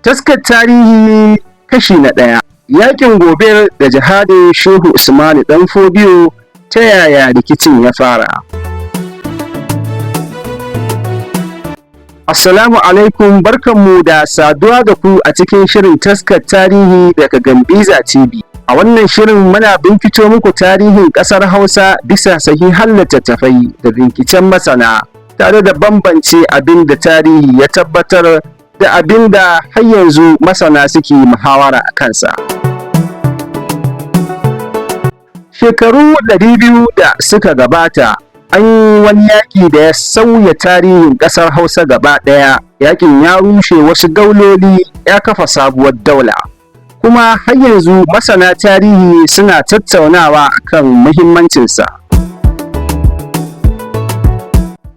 Taskar Tarihi, kashi na ɗaya: Yaƙin Gobir da jihadin Shehu Usmanu Ɗan Fodiyo, ta yaya rikicin ya fara? Assalamu alaikum, barkanmu da saduwa da ku a cikin shirin Taskar Tarihi daga Gambiza TV. A wannan shirin muna binkito muku tarihin ƙasar Hausa bisa sahihan littattafai da binciken masana, tare da bambance abin da tarihi ya tabbatar da abin da har yanzu masana suke muhawara a kansa. Shekaru 200 da suka gabata, an yi wani yaƙi da ya sauya tarihin ƙasar Hausa gaba ɗaya. Yaƙin ya rushe wasu dauloli, ya kafa sabuwar daula. Kuma har yanzu masana tarihi suna tattaunawa akan muhimmancinsa.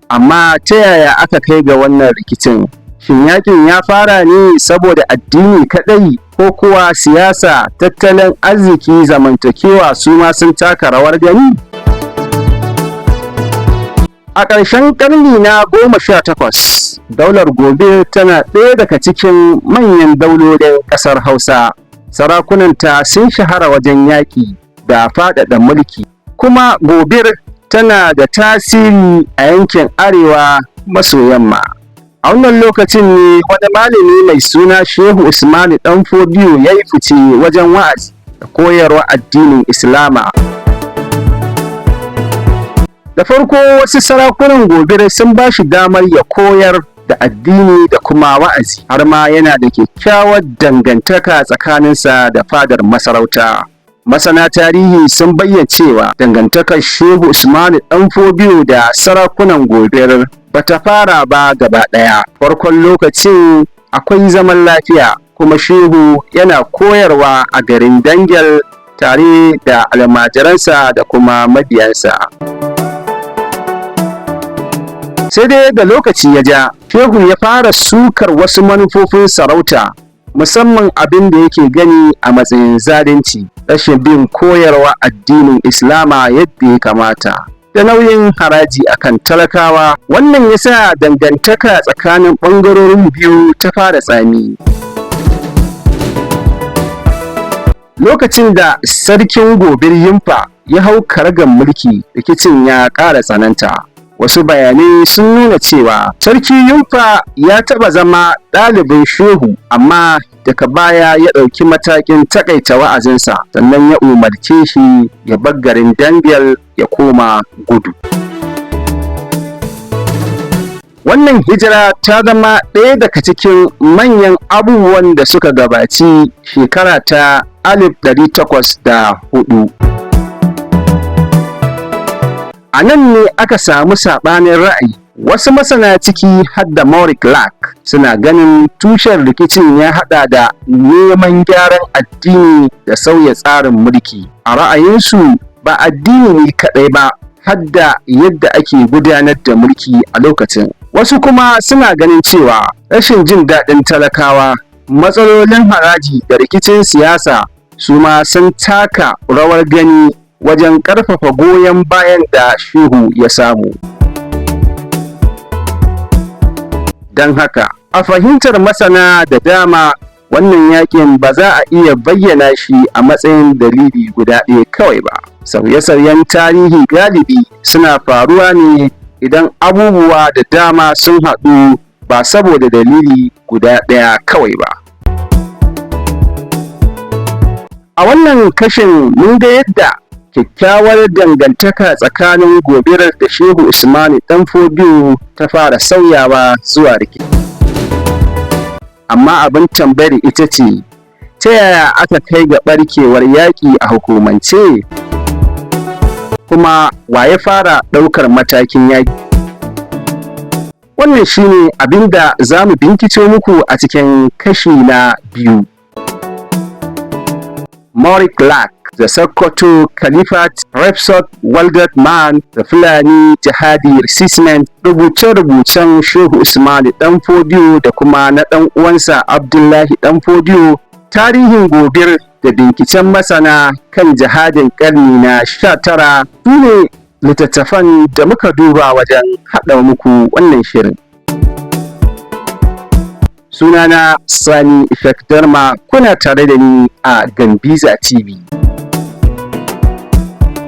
Amma ta yaya aka kai ga wannan rikicin? Shin yaƙin ya fara ne saboda addini kaɗai, ko kuwa siyasa, tattalin arziki, zamantakewa su ma sun taka rawar gani? A ƙarshen ƙarni na 18, daular Gobir tana ɗaya daga cikin manyan daulolin ƙasar Hausa. Sarakunanta sun shahara wajen yaƙi da faɗaɗa mulki, kuma Gobir tana da tasiri a yankin arewa maso yamma. A wannan lokacin ne wani malami mai suna Shehu Usmanu Ɗan Fodiyo ya yi fice wajen wa'azi da koyarwa addinin Islama. Da farko, wasu sarakunan Gobir sun ba shi damar ya koyar da addini da kuma wa'azi, har ma yana da kyakkyawar dangantaka tsakaninsa da fadar masarauta. Masana tarihi sun bayyana cewa dangantakar Shehu Usmanu Ɗan Fodiyo da sarakunan Gobir bata fara ba gaba ɗaya. Farkon lokacin akwai zaman lafiya, kuma Shehu yana koyarwa a garin Dangel tare da almajiransa da kuma mabiyansa. Sai dai da lokaci ya ja, Shehu ya fara sukar wasu manufofin sarauta, musamman abin da yake gani a matsayin zalunci, rashin bin koyarwa addinin Islama yadda ya kamata, da nauyin haraji akan talakawa. Wannan ya sa dangantaka tsakanin ɓangarorin biyu ta fara tsami. Lokacin da Sarkin Gobir Yimfa ya hau karagar mulki, rikicin ya ƙara tsananta. Wasu bayanai sun nuna cewa Sarki Yimfa ya taɓa zama ɗalibin Shehu, amma daga baya ya ɗauki matakin taƙaita wa'azinsa, sannan ya umarce shi ya bar garin Dangel ya koma Gudu. Wannan hijira ta zama ɗaya daga cikin manyan abubuwan da suka gabaci shekara ta 1804. A nan ne aka samu saɓanin ra'ayi. Wasu masana, ciki har da Maury Clark, suna ganin tushen rikicin ya haɗa da neman gyaran addini da sauya tsarin mulki. A ra'ayinsu, ba addini ne kaɗai ba, har da yadda ake gudanar da mulki a lokacin. Wasu kuma suna ganin cewa rashin jin daɗin talakawa, matsalolin haraji da rikicin siyasa su ma sun taka rawar gani wajen ƙarfafa goyon bayan da Shehu ya samu. Don haka, a fahimtar masana da dama, wannan yakin ba za a iya bayyana shi a matsayin dalili guda ɗaya kawai ba. Sauye-sauyen tarihi galibi suna faruwa ne idan abubuwa da dama sun haɗu, ba saboda dalili guda ɗaya kawai ba. A wannan kashin mun ga yadda kyakkyawar dangantaka tsakanin Gobir da Shehu Usmanu Ɗan Fodiyo ta fara sauyawa zuwa rikici. Amma abin tambayar ita ce, ta yaya aka kai ga ɓarkewar yaƙi a hukumance? Kuma wa ya fara ɗaukar matakin yaƙi? Wannan shine abin da za mu binkito muku a cikin kashi na biyu. Maury Clark, The Sokoto Caliphate, Rhapsody, Welded Man, The Fulani Jihadi Resistance, rubuce-rubucen Shehu Usmanu Ɗan Fodiyo da kuma na ɗan uwansa Abdullahi Ɗan Fodiyo, tarihin Gobir da binciken masana kan jihadin ƙarni na 19 su ne littattafan da muka duba wajen haɗa muku wannan shirin. Sunana Abdulrahman Muhammad. Ku kasance tare da mu a cikin kashi na biyu. Sunana Sani Ishak Darma, kuna tare da ni a Gambiza TV.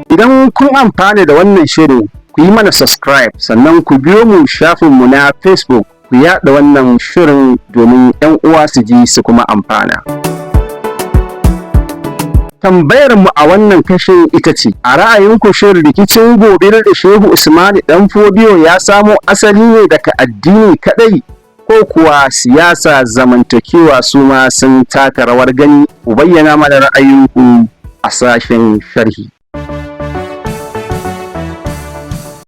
Idan kun amfana da wannan shirin, ku yi mana subscribe, sannan ku biyo mu shafinmu na Facebook, ku yaɗa wannan shirin domin 'yan uwa su ji su kuma amfana. Tambayar mu a wannan kashin ita ce: a ra'ayinku, shin rikicin Gobir da Shehu Usmanu Dan Fodiyo ya samo asali ne daga addini kadai, ko kuwa siyasa, zamantakewa su ma sun taka rawar gani? Ku bayyana mana ra'ayinku a sashen sharhi.